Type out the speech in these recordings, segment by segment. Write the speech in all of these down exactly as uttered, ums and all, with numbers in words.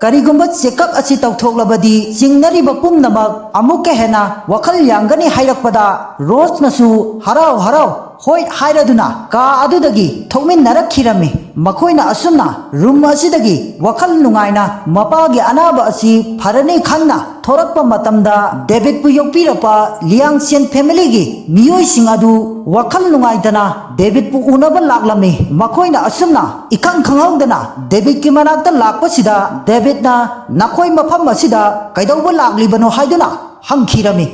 ꯀꯔꯤꯒꯨꯝꯕ ꯆꯦꯛꯑꯞ ꯑꯁꯤ ꯇꯧꯊꯣꯛꯂꯕꯗꯤ ꯆꯤꯡꯅꯔꯤꯕ ꯄꯨꯝꯅꯃꯛ ꯑꯃꯨꯛꯀ ꯍꯦꯟꯅ ꯋꯥꯈꯜ ꯌꯥꯡꯒꯅꯤ ꯍꯥꯏꯔꯛꯄꯗ ꯔꯣꯁꯅꯁꯨ ꯍꯔꯥꯎ ꯍꯔꯥꯎ ꯍꯣꯏ ꯍꯥꯏꯔꯗꯨꯅ ꯀꯥ ꯑꯗꯨꯗꯒꯤ ꯊꯣꯛꯃꯤꯟꯅꯔꯛꯈꯤꯔꯝꯃꯤ꯫ ꯃꯈꯣꯏꯅ ꯑꯁꯨꯝꯅ ꯔꯨꯝ ꯑꯁꯤꯗꯒꯤ ꯋꯥꯈꯜ ꯅꯨꯡꯉꯥꯏꯅ ꯃꯄꯥꯒꯤ ꯑꯅꯥꯕ ꯑꯁꯤ ꯐꯔꯅꯤ ꯈꯪꯅ ꯊꯣꯔꯛꯄ ꯃꯇꯝꯗ ꯗꯦꯕꯤꯠꯄꯨ ꯌꯣꯛꯄꯤꯔꯛꯄ ꯂꯤꯌꯥꯡꯁꯦꯟ ꯐꯦꯃꯤꯂꯤꯒꯤ ꯃꯤꯑꯣꯏꯁꯤꯡ ꯑꯗꯨ ꯋꯥꯈꯜ ꯅꯨꯡꯉꯥꯏꯇꯅ ꯗꯦꯕꯤꯠꯄꯨ ꯎꯅꯕ ꯂꯥꯛꯂꯝꯃꯤ꯫ ꯃꯈꯣꯏꯅ ꯑꯁꯨꯝꯅ ꯏꯈꯪ ꯈꯪꯍꯧꯗꯅ ꯗꯦꯕꯤꯠꯀꯤ ꯃꯅꯥꯛꯇ ꯂꯥꯛꯄꯁꯤꯗ ꯗꯦꯕꯤꯠꯅ ꯅꯈꯣꯏ ꯃꯐꯝ ꯑꯁꯤꯗ ꯀꯩꯗꯧꯕ ꯂꯥꯛꯂꯤꯕꯅꯣ ꯍꯥꯏꯗꯨꯅ ꯍꯪꯈꯤꯔꯝꯃꯤ꯫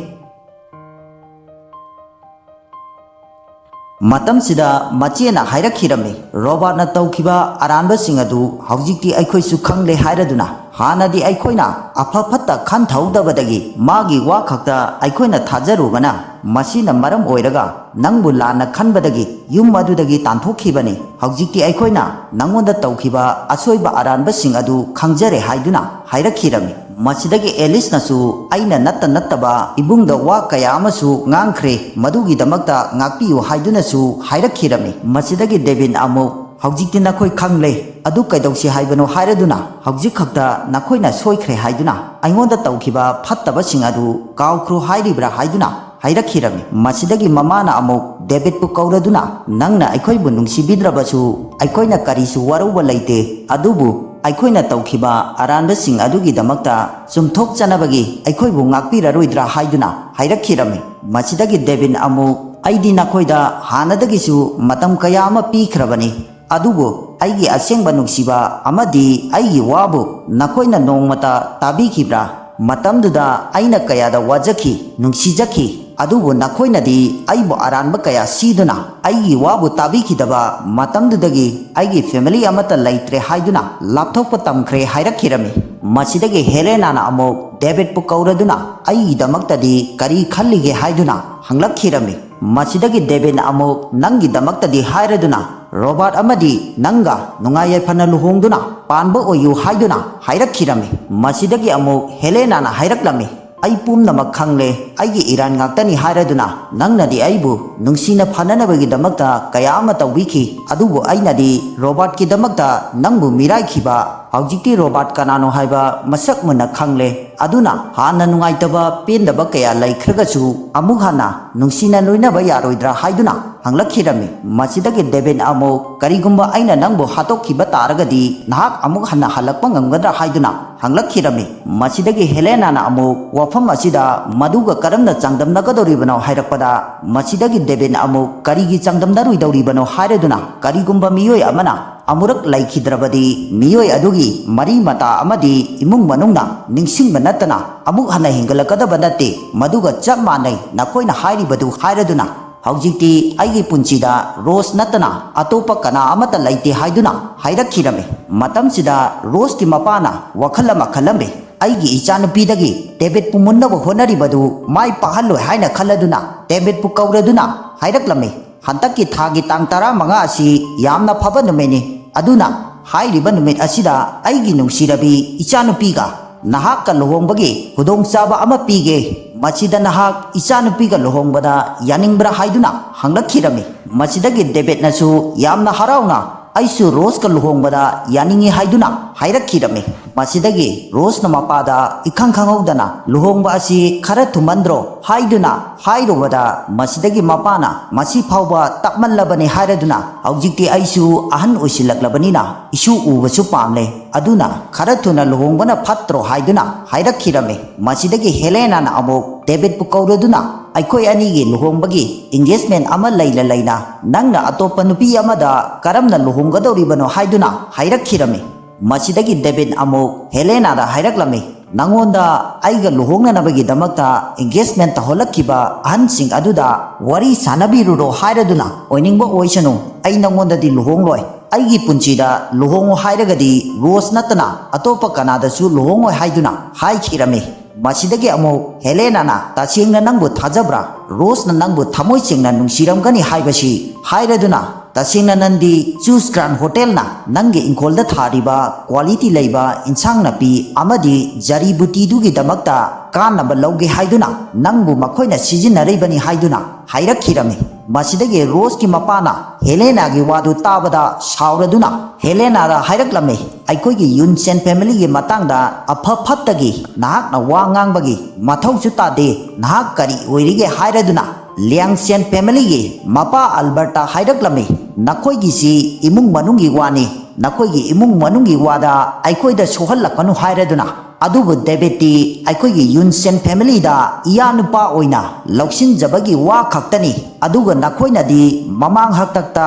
ꯃꯇꯝꯁꯤꯗ ꯃꯆꯦꯅ ꯍꯥꯏꯔꯛꯈꯤꯔꯝꯃꯤ, ꯔꯣꯕꯥꯔꯠꯅ ꯇꯧꯈꯤꯕ ꯑꯔꯥꯟꯕꯁꯤꯡ ꯑꯗꯨ ꯍꯧꯖꯤꯛꯇꯤ ꯑꯩꯈꯣꯏꯁꯨ ꯈꯪꯂꯦ ꯍꯥꯏꯔꯗꯨꯅ꯫ ꯍꯥꯟꯅꯗꯤ ꯑꯩꯈꯣꯏꯅ ꯑꯐ ꯐꯠꯇ ꯈꯟꯊꯍꯧꯗꯕꯗꯒꯤ ꯃꯥꯒꯤ ꯋꯥ ꯈꯛꯇ ꯑꯩꯈꯣꯏꯅ ꯊꯥꯖꯔꯨꯕꯅ ꯃꯁꯤꯅ ꯃꯔꯝ ꯑꯣꯏꯔꯒ ꯅꯪꯕꯨ ꯂꯥꯟꯅ ꯈꯟꯕꯗꯒꯤ ꯌꯨꯝ ꯑꯗꯨꯗꯒꯤ ꯇꯥꯟꯊꯣꯛꯈꯤꯕꯅꯤ꯫ ꯍꯧꯖꯤꯛꯇꯤ ꯑꯩꯈꯣꯏꯅ ꯅꯪꯉꯣꯟꯗ ꯇꯧꯈꯤꯕ ꯑꯁꯣꯏꯕ ꯑꯔꯥꯟꯕꯁꯤꯡ ꯑꯗꯨ ꯈꯪꯖꯔꯦ ꯍꯥꯏꯗꯨꯅ ꯍꯥꯏꯔꯛꯈꯤꯔꯝꯃꯤ꯫ ꯃꯁꯤꯗꯒꯤ ꯑꯦꯂꯤꯁꯅꯁꯨ ꯑꯩꯅ ꯅꯠꯇ ꯅꯠꯇꯕ ꯏꯕꯨꯡꯗ ꯋꯥ ꯀꯌꯥ ꯑꯃꯁꯨ ꯉꯥꯡꯈ꯭ꯔꯦ, ꯃꯗꯨꯒꯤꯗꯃꯛꯇ ꯉꯥꯛꯄꯤꯌꯨ ꯍꯥꯏꯗꯨꯅꯁꯨ ꯍꯥꯏꯔꯛꯈꯤꯔꯝꯃꯤ꯫ ꯃꯁꯤꯗꯒꯤ ꯗꯦꯕꯤꯟ ꯑꯃꯨꯛ, "ꯍꯧꯖꯤꯛꯇꯤ ꯅꯈꯣꯏ ꯈꯪꯂꯦ, ꯑꯗꯨ ꯀꯩꯗꯧꯁꯤ ꯍꯥꯏꯕꯅꯣ ꯍꯥꯏꯔꯗꯨꯅ ꯍꯧꯖꯤꯛ ꯈꯛꯇ ꯅꯈꯣꯏꯅ ꯁꯣꯏꯈ꯭ꯔꯦ ꯍꯥꯏꯗꯨꯅ ꯑꯩꯉꯣꯟꯗ ꯇꯧꯈꯤꯕ ꯐꯠꯇꯕꯁꯤꯡ ꯑꯗꯨ ꯀꯥꯎꯈ꯭ꯔꯣ ꯍꯥꯏꯔꯤꯕ꯭ꯔꯥ?" ꯍꯥꯏꯗꯨꯅ ꯍꯥꯏꯔꯛꯈꯤꯔꯝꯃꯤ꯫ ꯃꯁꯤꯗꯒꯤ ꯃꯃꯥꯅ ꯑꯃꯨꯛ ꯗꯦꯕꯤꯠꯄꯨ ꯀꯧꯔꯗꯨꯅ, "ꯅꯪꯅ ꯑꯩꯈꯣꯏꯕꯨ ꯅꯨꯡꯁꯤꯕꯤꯗ꯭ꯔꯕꯁꯨ ꯑꯩꯈꯣꯏꯅ ꯀꯔꯤꯁꯨ ꯋꯥꯔꯧꯕ ꯂꯩꯇꯦ, ꯑꯗꯨꯕꯨ ꯑꯩꯈꯣꯏꯅ ꯇꯧꯈꯤꯕ ꯑꯔꯥꯟꯕꯁꯤꯡ ꯑꯗꯨꯒꯤꯗꯃꯛꯇ ꯆꯨꯝꯊꯣꯛꯆꯅꯕꯒꯤ ꯑꯩꯈꯣꯏꯕꯨ ꯉꯥꯛꯄꯤꯔꯔꯣꯏꯗ꯭ꯔꯥ?" ꯍꯥꯏꯗꯨꯅ ꯍꯥꯏꯔꯛꯈꯤꯔꯝꯃꯤ꯫ ꯃꯁꯤꯗꯒꯤ ꯗꯦꯕꯤꯟ ꯑꯃꯨꯛ, "ꯑꯩꯗꯤ ꯅꯈꯣꯏꯗ ꯍꯥꯟꯅꯗꯒꯤꯁꯨ ꯃꯇꯝ ꯀꯌꯥ ꯑꯃ ꯄꯤꯈ꯭ꯔꯕꯅꯤ, ꯑꯗꯨꯕꯨ ꯑꯩꯒꯤ ꯑꯁꯦꯡꯕ ꯅꯨꯡꯁꯤꯕ ꯑꯃꯗꯤ ꯑꯩꯒꯤ ꯋꯥꯕꯨ ꯅꯈꯣꯏꯅ ꯅꯣꯡꯃꯇ ꯇꯥꯕꯤꯈꯤꯕ꯭ꯔꯥ? ꯃꯇꯝꯗꯨꯗ ꯑꯩꯅ ꯀꯌꯥꯗ ꯋꯥꯖꯈꯤ, ꯅꯨꯡꯁꯤꯖꯈꯤ, ꯑꯗꯨꯕꯨ ꯅꯈꯣꯏꯅꯗꯤ ꯑꯩꯕꯨ ꯑꯔꯥꯟꯕ ꯀꯌꯥ ꯁꯤꯗꯨꯅ ꯑꯩꯒꯤ ꯋꯥꯕꯨ ꯇꯥꯕꯤꯈꯤꯗꯕ ꯃꯇꯝꯗꯨꯗꯒꯤ ꯑꯩꯒꯤ ꯐꯦꯃꯤꯂꯤ ꯑꯃꯠꯇ ꯂꯩꯇ꯭ꯔꯦ ꯍꯥꯏꯗꯨꯅ ꯂꯥꯞꯊꯣꯛꯄ ꯇꯝꯈ꯭ꯔꯦ" ꯍꯥꯏꯔꯛꯈꯤꯔꯝꯃꯤ꯫ ꯃꯁꯤꯗꯒꯤ ꯍꯦꯂꯦꯅꯥꯅ ꯑꯃꯨꯛ ꯗꯦꯕꯤꯠꯄꯨ ꯀꯧꯔꯗꯨꯅ ꯑꯩꯒꯤꯗꯃꯛꯇꯗꯤ ꯀꯔꯤ ꯈꯜꯂꯤꯒꯦ ꯍꯥꯏꯗꯨꯅ ꯍꯪꯂꯛꯈꯤꯔꯝꯃꯤ꯫ ꯃꯁꯤꯗꯒꯤ ꯗꯦꯕꯤꯟ ꯑꯃꯨꯛ, "ꯅꯪꯒꯤꯗꯃꯛꯇꯗꯤ ꯍꯥꯏꯔꯗꯨꯅ ꯔꯣꯕꯥꯔꯠ ꯑꯃꯗꯤ ꯅꯪꯒ ꯅꯨꯡꯉꯥꯏ ꯌꯥꯏꯐꯅ ꯂꯨꯍꯣꯡꯗꯨꯅ ꯄꯥꯟꯕ ꯑꯣꯏꯌꯨ" ꯍꯥꯏꯗꯨꯅ ꯍꯥꯏꯔꯛꯈꯤꯔꯝꯃꯤ꯫ ꯃꯁꯤꯗꯒꯤ ꯑꯃꯨꯛ ꯍꯦꯂꯦꯅꯥꯅ ꯍꯥꯏꯔꯛꯂꯝꯃꯤ, ꯑꯩ ꯄꯨꯝꯅꯃꯛ ꯈꯪꯂꯦ, ꯑꯩꯒꯤ ꯏꯔꯥꯟ ꯉꯥꯛꯇꯅꯤ ꯍꯥꯏꯔꯗꯨꯅ ꯅꯪꯅꯗꯤ ꯑꯩꯕꯨ ꯅꯨꯡꯁꯤꯅ ꯐꯅꯅꯕꯒꯤꯗꯃꯛꯇ ꯀꯌꯥ ꯑꯃ ꯇꯧꯕꯤꯈꯤ, ꯑꯗꯨꯕꯨ ꯑꯩꯅꯗꯤ ꯔꯣꯕꯥꯔꯠꯀꯤꯗꯃꯛꯇ ꯅꯪꯕꯨ ꯃꯤꯔꯥꯏꯈꯤꯕ꯫ ꯍꯧꯖꯤꯛꯇꯤ ꯔꯣꯕꯥꯔꯠ ꯀꯅꯥꯅꯣ ꯍꯥꯏꯕ ꯃꯁꯛ ꯃꯨꯟꯅ ꯈꯪꯂꯦ꯫ ꯑꯗꯨꯅ ꯍꯥꯟꯅ ꯅꯨꯡꯉꯥꯏꯇꯕ ꯄꯦꯟꯗꯕ ꯀꯌꯥ ꯂꯩꯈ꯭ꯔꯒꯁꯨ ꯑꯃꯨꯛ ꯍꯟꯅ ꯅꯨꯡꯁꯤꯅ ꯂꯣꯏꯅꯕ ꯌꯥꯔꯣꯏꯗ꯭ꯔꯥ ꯍꯥꯏꯗꯨꯅ ꯍꯪꯂꯛꯈꯤꯔꯝꯃꯤ꯫ ꯃꯁꯤꯗꯒꯤ ꯗꯦꯕꯤꯠꯅ ꯑꯃꯨꯛ, "ꯀꯔꯤꯒꯨꯝꯕ ꯑꯩꯅ ꯅꯪꯕꯨ ꯍꯥꯠꯇꯣꯛꯈꯤꯕ ꯇꯥꯔꯒꯗꯤ ꯅꯍꯥꯛ ꯑꯃꯨꯛ ꯍꯟꯅ ꯍꯜꯂꯛꯄ ꯉꯝꯒꯗ꯭ꯔꯥ?" ꯍꯥꯏꯗꯨꯅ ꯍꯪꯂꯛꯈꯤꯔꯝꯃꯤ꯫ ꯃꯁꯤꯗꯒꯤ ꯍꯦꯂꯦꯅꯥꯅ ꯑꯃꯨꯛ ꯋꯥꯐꯝ ꯑꯁꯤꯗ ꯃꯗꯨꯒ ꯀꯔꯝꯅ ꯆꯥꯡꯗꯝꯅꯒꯗꯧꯔꯤꯕꯅꯣ ꯍꯥꯏꯔꯛꯄꯗ, ꯃꯁꯤꯗꯒꯤ ꯗꯦꯕꯤꯠꯅ ꯑꯃꯨꯛ, "ꯀꯔꯤꯒꯤ ꯆꯥꯡꯗꯝꯅꯔꯨꯏꯗꯧꯔꯤꯕꯅꯣ ꯍꯥꯏꯔꯗꯨꯅ, ꯀꯔꯤꯒꯨꯝꯕ ꯃꯤꯑꯣꯏ ꯑꯃꯅ ꯑꯃꯨꯔꯛ ꯂꯩꯈꯤꯗ꯭ꯔꯕꯗꯤ ꯃꯤꯑꯣꯏ ꯑꯗꯨꯒꯤ ꯃꯔꯤ ꯃꯇꯥ ꯑꯃꯗꯤ ꯏꯃꯨꯡ ꯃꯅꯨꯡꯅ ꯅꯤꯡꯁꯤꯡꯕ ꯅꯠꯇꯅ ꯑꯃꯨꯛ ꯍꯟꯅ ꯍꯤꯡꯒꯠꯂꯛꯀꯗꯕ ꯅꯠꯇꯦ꯫ ꯃꯗꯨꯒ ꯆꯞ ꯃꯥꯟꯅꯩ ꯅꯈꯣꯏꯅ ꯍꯥꯏꯔꯤꯕꯗꯨ ꯍꯥꯏꯔꯗꯨꯅ, ꯍꯧꯖꯤꯛꯇꯤ ꯑꯩꯒꯤ ꯄꯨꯟꯁꯤꯗ ꯔꯣꯁ ꯅꯠꯇꯅ ꯑꯇꯣꯞꯄ ꯀꯅꯥ ꯑꯃꯠꯇ ꯂꯩꯇꯦ" ꯍꯥꯏꯗꯨꯅ ꯍꯥꯏꯔꯛꯈꯤꯔꯝꯃꯤ꯫ ꯃꯇꯝꯁꯤꯗ ꯔꯣꯁꯀꯤ ꯃꯄꯥꯅ ꯋꯥꯈꯜ ꯑꯃ ꯈꯜꯂꯝꯃꯤ꯫ "ꯑꯩꯒꯤ ꯏꯆꯥꯅꯨꯄꯤꯗꯒꯤ ꯗꯦꯕꯤꯠꯄꯨ ꯃꯨꯟꯅꯕ ꯍꯣꯠꯅꯔꯤꯕꯗꯨ ꯃꯥꯏ ꯄꯥꯛꯍꯜꯂꯣꯏ" ꯍꯥꯏꯅ ꯈꯜꯂꯗꯨꯅ ꯗꯦꯕꯤꯠꯄꯨ ꯀꯧꯔꯗꯨꯅ ꯍꯥꯏꯔꯛꯂꯝꯃꯤ, "ꯍꯟꯗꯛꯀꯤ ꯊꯥꯒꯤ ꯇꯥꯡ ꯇꯔꯥꯃꯉꯥ ꯑꯁꯤ ꯌꯥꯝꯅ ꯐꯕ ꯅꯨꯃꯤꯠꯅꯤ, ꯑꯗꯨꯅ ꯍꯥꯏꯔꯤꯕ ꯅꯨꯃꯤꯠ ꯑꯁꯤꯗ ꯑꯩꯒꯤ ꯅꯨꯡꯁꯤꯔꯕꯤ ꯏꯆꯥꯅꯨꯄꯤꯒ ꯅꯍꯥꯛꯀ ꯂꯨꯍꯣꯡꯕꯒꯤ ꯈꯨꯗꯣꯡꯆꯥꯕ ꯑꯃ ꯄꯤꯒꯦ꯫ ꯃꯁꯤꯗ ꯅꯍꯥꯛ ꯏꯆꯥꯅꯨꯄꯤꯒ ꯂꯨꯍꯣꯡꯕꯗ ꯌꯥꯅꯤꯡꯕ꯭ꯔꯥ?" ꯍꯥꯏꯗꯨꯅ ꯍꯪꯂꯛꯈꯤꯔꯝꯃꯤ꯫ ꯃꯁꯤꯗꯒꯤ ꯗꯦꯕꯤꯠꯅꯁꯨ ꯌꯥꯝꯅ ꯍꯔꯥꯎꯅ, "ꯑꯩꯁꯨ ꯔꯣꯁꯀ ꯂꯨꯍꯣꯡꯕꯗ ꯌꯥꯅꯤꯡꯏ" ꯍꯥꯏꯗꯨꯅ ꯍꯥꯏꯔꯛꯈꯤꯔꯝꯃꯤ꯫ ꯃꯁꯤꯗꯒꯤ ꯔꯣꯁꯅ ꯃꯄꯥꯗ ꯏꯈꯪ ꯈꯪꯍꯧꯗꯅ "ꯂꯨꯍꯣꯡꯕ ꯑꯁꯤ ꯈꯔ ꯊꯨꯃꯟꯗ꯭ꯔꯣ?" ꯍꯥꯏꯗꯨꯅ ꯍꯥꯏꯔꯨꯕꯗ, ꯃꯁꯤꯗꯒꯤ ꯃꯄꯥꯅ, "ꯃꯁꯤ ꯐꯥꯎꯕ ꯇꯞꯃꯜꯂꯕꯅꯤ ꯍꯥꯏꯔꯗꯨꯅ, ꯍꯧꯖꯤꯛꯇꯤ ꯑꯩꯁꯨ ꯑꯍꯟ ꯑꯣꯏꯁꯤꯜꯂꯛꯂꯕꯅꯤꯅ ꯏꯁꯨ ꯎꯕꯁꯨ ꯄꯥꯝꯂꯦ, ꯑꯗꯨꯅ ꯈꯔ ꯊꯨꯅ ꯂꯨꯍꯣꯡꯕꯅ ꯐꯠꯇ꯭ꯔꯣ?" ꯍꯥꯏꯗꯨꯅ ꯍꯥꯏꯔꯛꯈꯤꯔꯝꯃꯤ꯫ ꯃꯁꯤꯗꯒꯤ ꯍꯦꯂꯦꯅꯥꯅ ꯑꯃꯨꯛ ꯗꯦꯕꯤꯠꯄꯨ ꯀꯧꯔꯗꯨꯅ, "ꯑꯩꯈꯣꯏ ꯑꯅꯤꯒꯤ ꯂꯨꯍꯣꯡꯕꯒꯤ engagement ꯑꯃ ꯂꯩꯅ ꯂꯩꯅ ꯅꯪꯅ ꯑꯇꯣꯞꯄ ꯅꯨꯄꯤ ꯑꯃꯗ ꯀꯔꯝꯅ ꯂꯨꯍꯣꯡꯒꯗꯧꯔꯤꯕꯅꯣ?" ꯍꯥꯏꯗꯨꯅ ꯍꯥꯏꯔꯛꯈꯤꯔꯝꯃꯤ꯫ ꯃꯁꯤꯗꯒꯤ ꯗꯦꯕꯤꯠ ꯑꯃꯨꯛ ꯍꯦꯂꯦꯅꯥꯗ ꯍꯥꯏꯔꯛꯂꯝꯃꯤ, "ꯅꯉꯣꯟꯗ ꯑꯩꯒ ꯂꯨꯍꯣꯡꯅꯅꯕꯒꯤꯗꯃꯛꯇ engagement ꯇꯧꯍꯜꯂꯛꯈꯤꯕ ꯑꯍꯟꯁꯤꯡ ꯑꯗꯨꯗ ꯋꯥꯔꯤ ꯁꯥꯟꯅꯕꯤꯔꯨꯔꯣ ꯍꯥꯏꯔꯗꯨꯅ ꯑꯣꯏꯅꯤꯡꯕ ꯑꯣꯏꯁꯅꯨ, ꯑꯩ ꯅꯉꯣꯟꯗꯗꯤ ꯂꯨꯍꯣꯡꯂꯣꯏ꯫ ꯑꯩꯒꯤ ꯄꯨꯟꯁꯤꯗ ꯂꯨꯍꯣꯡꯉꯨ ꯍꯥꯏꯔꯒꯗꯤ ꯔꯣꯁ ꯅꯠꯇꯅ ꯑꯇꯣꯞꯄ ꯀꯅꯥꯗꯁꯨ ꯂꯨꯍꯣꯡꯉꯣꯏ" ꯍꯥꯏꯗꯨꯅ ꯍꯥꯏꯈꯤꯔꯝꯃꯤ꯫ ꯃꯁꯤꯗꯒꯤ ꯑꯃꯨꯛ ꯍꯦꯂꯦꯅꯥꯅ, "ꯇꯁꯦꯡꯅ ꯅꯪꯕꯨ ꯊꯥꯖꯕ꯭ꯔꯥ? ꯔꯣꯁꯅ ꯅꯪꯕꯨ ꯊꯃꯣꯏ ꯁꯦꯡꯅ ꯅꯨꯡꯁꯤꯔꯝꯒꯅꯤ ꯍꯥꯏꯕꯁꯤ ꯍꯥꯏꯔꯗꯨꯅ, ꯇꯁꯦꯡꯅ ꯅꯟꯗꯤ ꯆꯨꯁ ꯒ꯭ꯔꯥꯟ ꯍꯣꯇꯦꯜꯅ ꯅꯪꯒꯤ ꯏꯪꯈꯣꯜꯗ ꯊꯥꯔꯤꯕ ꯀ꯭ꯋꯥꯂꯤꯇꯤ ꯂꯩꯕ ꯏꯟꯁꯥꯡ ꯅꯥꯄꯤ ꯑꯃꯗꯤ ꯖꯔꯤ ꯕꯨꯇꯤꯗꯨꯒꯤꯗꯃꯛꯇ ꯀꯥꯟꯅꯕ ꯂꯧꯒꯦ ꯍꯥꯏꯗꯨꯅ ꯅꯪꯕꯨ ꯃꯈꯣꯏꯅ ꯁꯤꯖꯤꯟꯅꯔꯤꯕꯅꯤ" ꯍꯥꯏꯗꯨꯅ ꯍꯥꯏꯔꯛꯈꯤꯔꯝꯃꯤ꯫ ꯃꯁꯤꯗꯒꯤ ꯔꯣꯁꯀꯤ ꯃꯄꯥꯅ ꯍꯦꯂꯦꯅꯥꯒꯤ ꯋꯥꯗꯨ ꯇꯥꯕꯗ ꯁꯥꯎꯔꯗꯨꯅ ꯍꯦꯂꯦꯅꯥꯗ ꯍꯥꯏꯔꯛꯂꯝꯃꯤ, "ꯑꯩꯈꯣꯏꯒꯤ ꯌꯨꯟ ꯁꯦꯟ ꯐꯦꯃꯤꯂꯤꯒꯤ ꯃꯇꯥꯡꯗ ꯑꯐ ꯐꯠꯇꯒꯤ ꯅꯍꯥꯛꯅ ꯋꯥ ꯉꯥꯡꯕꯒꯤ ꯃꯊꯧꯁꯨ ꯇꯥꯗꯦ꯫ ꯅꯍꯥꯛ ꯀꯔꯤ ꯑꯣꯏꯔꯤꯒꯦ?" ꯍꯥꯏꯔꯗꯨꯅ ꯂꯤꯌꯥꯡ ꯁꯦꯟ ꯐꯦꯃꯤꯂꯤꯒꯤ ꯃꯄꯥ ꯑꯜꯕꯔꯠꯇ ꯍꯥꯏꯔꯛꯂꯝꯃꯤ, "ꯅꯈꯣꯏꯒꯤꯁꯤ ꯏꯃꯨꯡ ꯃꯅꯨꯡꯒꯤ ꯋꯥꯅꯤ꯫ ꯅꯈꯣꯏꯒꯤ ꯏꯃꯨꯡ ꯃꯅꯨꯡꯒꯤ ꯋꯥꯗ ꯑꯩꯈꯣꯏꯗ ꯁꯣꯛꯍꯜꯂꯛꯀꯅꯨ" ꯍꯥꯏꯔꯗꯨꯅ, ꯑꯗꯨꯕꯨ ꯗꯦꯕꯤꯠꯇꯤ ꯑꯩꯈꯣꯏꯒꯤ ꯌꯨꯟ ꯁꯦꯟ ꯐꯦꯃꯤꯂꯤꯗ ꯏꯌꯥ ꯅꯨꯄꯥ ꯑꯣꯏꯅ ꯂꯧꯁꯤꯟꯖꯕꯒꯤ ꯋꯥ ꯈꯛꯇꯅꯤ꯫ ꯑꯗꯨꯒ ꯅꯈꯣꯏꯅꯗꯤ ꯃꯃꯥꯡ ꯍꯥꯛꯇꯛꯇ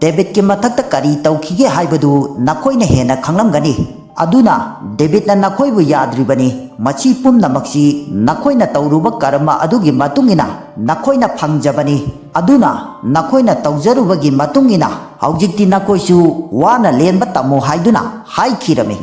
ꯗꯦꯕꯤꯠꯀꯤ ꯃꯊꯛꯇ ꯀꯔꯤ ꯇꯧꯈꯤꯒꯦ ꯍꯥꯏꯕꯗꯨ ꯅꯈꯣꯏꯅ ꯍꯦꯟꯅ ꯈꯪꯂꯝꯒꯅꯤ꯫ ꯑꯗꯨꯅ ꯗꯦꯕꯤꯠꯅ ꯅꯈꯣꯏꯕꯨ ꯌꯥꯗ꯭ꯔꯤꯕꯅꯤ꯫ ꯃꯁꯤ ꯄꯨꯝꯅꯃꯛꯁꯤ ꯅꯈꯣꯏꯅ ꯇꯧꯔꯨꯕ ꯀꯔꯃ ꯑꯗꯨꯒꯤ ꯃꯇꯨꯡ ꯏꯟꯅ ꯅꯈꯣꯏꯅ ꯐꯪꯖꯕꯅꯤ꯫ ꯑꯗꯨꯅ ꯅꯈꯣꯏꯅ ꯇꯧꯖꯔꯨꯕꯒꯤ ꯃꯇꯨꯡ ꯏꯟꯅ ꯍꯧꯖꯤꯛꯇꯤ ꯅꯈꯣꯏꯁꯨ ꯋꯥꯅ ꯂꯦꯟꯕ ꯇꯝꯃꯨ ꯍꯥꯏꯗꯨꯅ ꯍꯥꯏꯈꯤꯔꯝꯃꯤ꯫